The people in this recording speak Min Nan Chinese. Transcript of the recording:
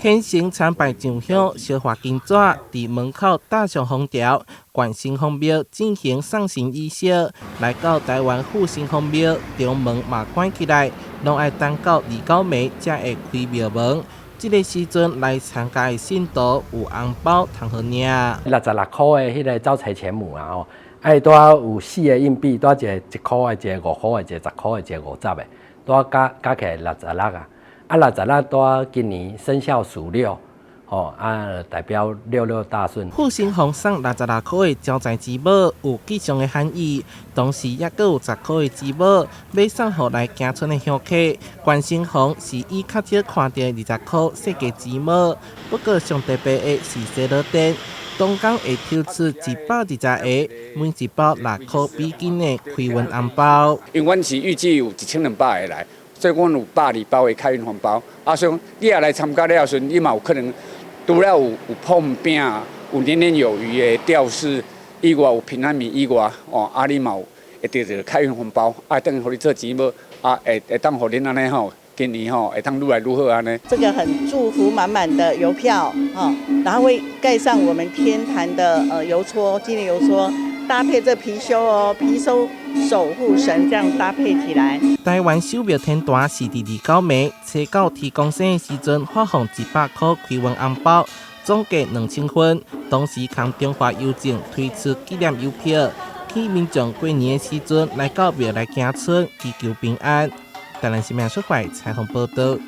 虔誠參拜上香，燒化金紙，佇門口搭上封條，懸城隍廟進行送神儀式。來到台灣府城隍廟，中門嘛關起來，攏愛等到二九暝才會開廟門。這个時陣來參加的信徒有紅包通予領。 66箍的彼个招財錢母啊吼，啊伊拄仔有四个硬幣，拄仔一个1箍的，一个5箍的，一个10箍的，一个50的，拄仔加加起來六十六啊。啊，六十六拄仔今年生肖屬六，吼啊代表六六大順。富興紅送66箍的招財之寶有吉祥的含義，同時抑閣有10箍的之寶欲送予來行春的香客。關城隍是以較少看著的20箍設計之寶，不過上特別的是西螺殿，當工會抽出120個，每一包6箍美金的開運紅包。因為阮是預計有1200個來。所以阮有120包的開運紅包，啊，所以你也來參加了時陣，你嘛有可能除了有鋪餅、有年年有餘的吊飾以外，有平安暝以外，哦，啊，你嘛有會得著開運紅包，啊，等於予你做錢寶，啊，會當予恁按呢吼，今年吼會當愈來愈好按呢。這個很祝福滿滿的郵票，哈，然後會蓋上我們天壇的郵戳，紀念郵戳，搭配這貔貅哦，貔貅守護神，這樣搭配起來。台灣守廟天壇是佇二九暝初九天公生的時陣發放100箍開運紅包，總計2000份。同時，空中華郵政推出紀念郵票，去民眾過年的時陣來到廟來行春，祈求平安。台南新聞出發採訪報道。